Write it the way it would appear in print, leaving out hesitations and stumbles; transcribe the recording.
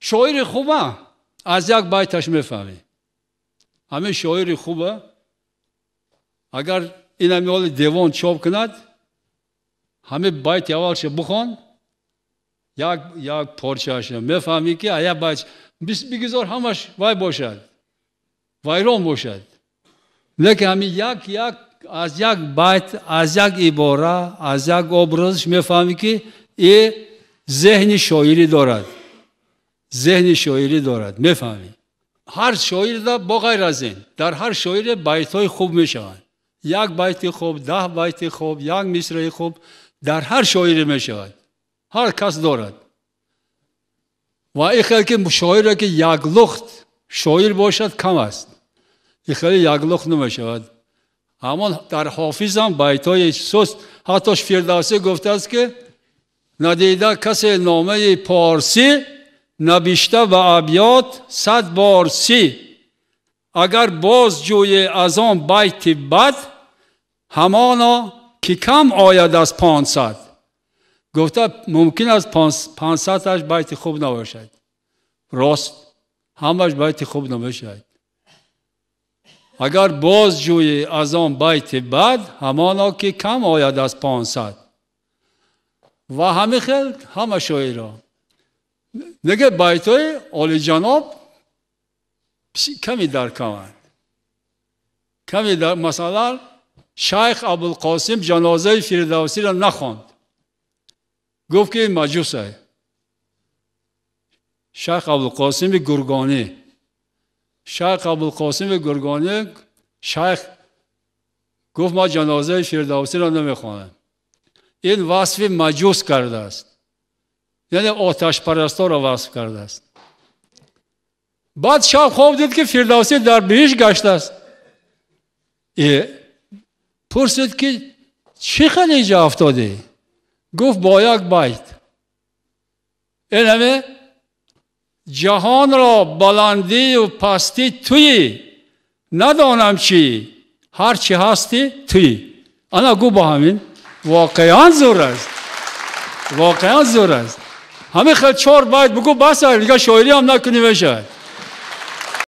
Шоири хуба аз як байташ мефаҳмӣ. Ҳамин шоири хуба агар инами ҳоли девон чоп кунад, ҳамин байти аввалша бихон, як як порчаша мефаҳмӣ, ки ая байт бигузор ҳамаш вай бошад, вайрон бошад, лекин ҳамин як як аз як байт, аз як ибора, аз як образш мефаҳмӣ, ки и зеҳни шоирӣ дорад, зеҳни шоирӣ дорад, мефаҳмӣ. Ҳар шоирда бо ғайр аз ин дар ҳар шоире байтҳои хуб мешаванд. Як байти хуб, 10 байти хуб, як мисраи хуб дар ҳар шоире мешавад, ҳар кас дорад. Ва ин хел ки шоире ки яклухт шоир бошад, кам аст. Ин хеле яклухт намешавад. Ҳамон дар Ҳофизам байтҳои суст. Ҳатто Фирдавсӣ гуфтааст, ки надида касе номаи порсӣ набишта ба абёт 100 бор си. Агар боз ҷӯе аз он байти бад, ҳамоно ки кам ояд аз 500. Гуфта, мумкин аст 500-аш байти хуб набошад. Рост, ҳамаш байти хуб намешавад. Агар боз ҷӯе аз он байти бад, ҳамоно ки кам ояд аз 500. Ва ҳамин хел ҳама шоиро неге байтҳои олиҷаноб ками дар каманд, ками дар. Масалан, Шайх Абулқосим ҷанозаи Фирдавсиро нахонд, гуфт, ки маҷусай. Шайх Абулқосими Гургонӣ, Шайх Абулқосими Гургонӣ, шайх гуфт: «Ма ҷанозаи Фирдавсиро намехонам, ин васфи маҷус кардааст», яъне оташпарасторо васф кардааст. Баъд шаб хоб дид, ки Фирдавсӣ дар биҳишт гаштааст. Пурсид, ки чӣ хел инҷа афтодӣ? Гуфт: «Бо як байт». Ин ҳаме: «Ҷаҳонро баландию пастӣ туӣ, надонам чӣ, ҳар чӣ ҳастӣ туӣ». Ана гу, бо ҳамин воқеан зур аст, воқеан зур аст. Ҳамин хел чор байт бугӯ, бас, дига шоирӣ ҳам накунӣ, мешавад.